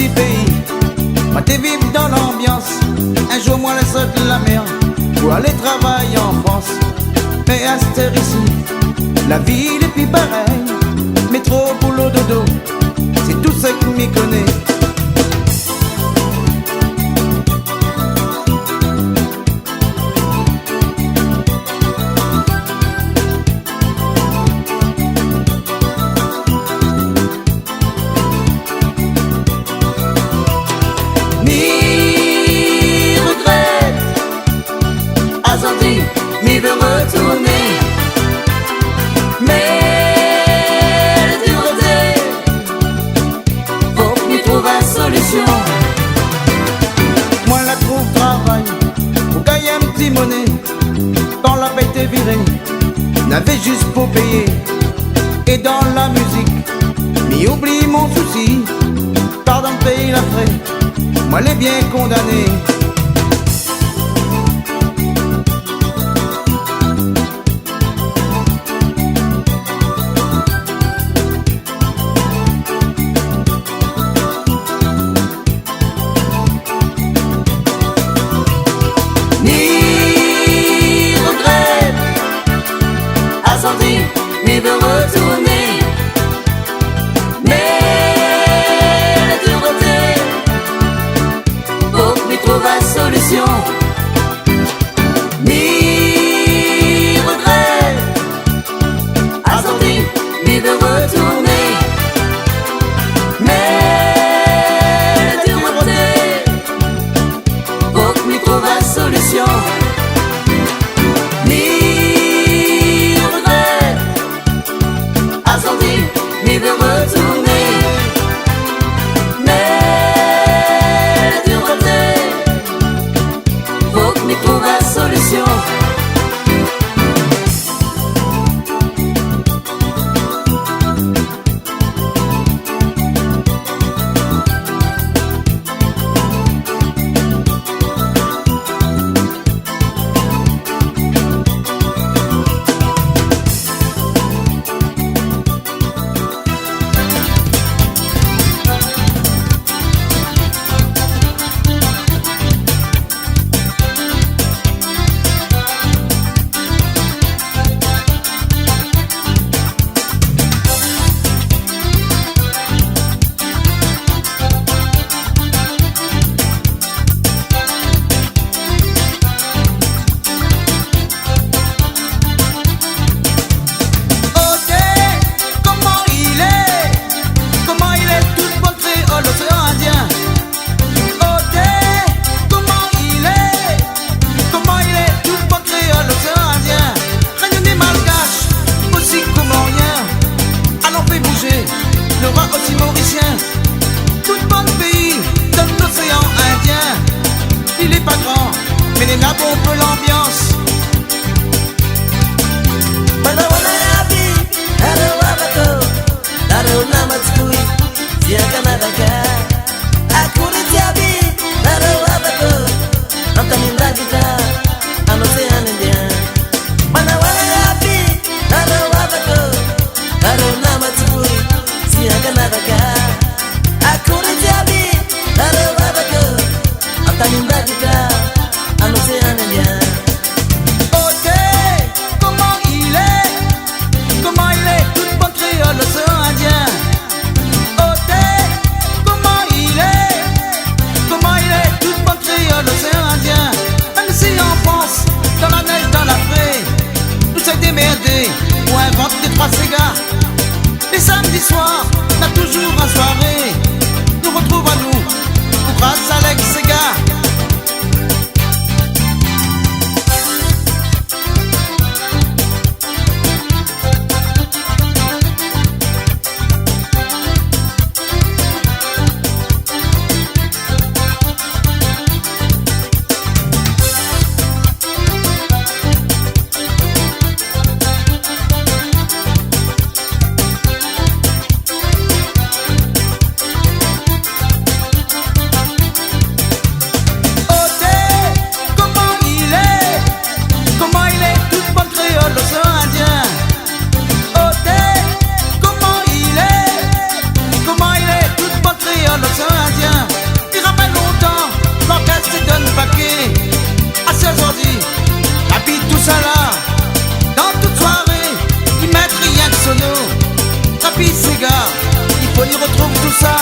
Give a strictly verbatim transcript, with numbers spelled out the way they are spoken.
péi. Moin té viv dan lanbians. In zour moin la sort la mèr pou alé travay an Frans. Mé astèr isi, la vi lé pi parèy. Métro, boulo, dodo, sé tout sak mi koné. Mi regrèt, azordi mi vé retourné. Mé lé di koté, fok mi trouv in solision. Moin la trouv travay pou gingn in ti moné. Kan la péi té viré, navé zis pou péyé. É dan la mizik, mi oubli mon sousi. Pardon, péi la fré, moin lé bien kondané. Mi regrèt, azordi mi vé retourné. Mé lé di koté, fok mi trouv in solision. Mi regrèt, azordi mi vé retourné. Mé lé di koté, fok mi trouv in solision. Mi regrèt, azordi mi vé retourné. Mé lé di koté, fok mi trouv in solision. Oté, koman i lé, koman i lé, tout bon kréol oséan Indien. Oté, koman i lé, koman i lé, tout bon kréol oséan Indien. Rényoné, malgash, osi komorien. Alon fé bouzé lo roi osi morisien. Tout bann péi dan loséan Indien. Li lé pa gran, mé li néna bonpé lanbians. Bana wana ya bi, aro wa bato, aro na matikoui, si a kana daka. Akouri tiabi, aro wa bato, antaminda gita, an oséan Indien. Bana wana ya bi, aro wa bato, aro na matikoui, si a kana daka. Akouri tiabi, aro wa bato, antaminda gita, an oséan Indien. Oté, koman i lé, koman i lé, tout bon kréol oséan Indien. Oté, koman i lé, koman i lé, tout bon kréol oséan Indien. Mèm isi an Frans, dan la nèz, dan la fré, nou sa démèrdé pou invant dé troi séga. Lé samdi soir, na touzour an soiré. Nou retrouv anou pou gras Alex Séga. Séga, i fo li retrouv tousa.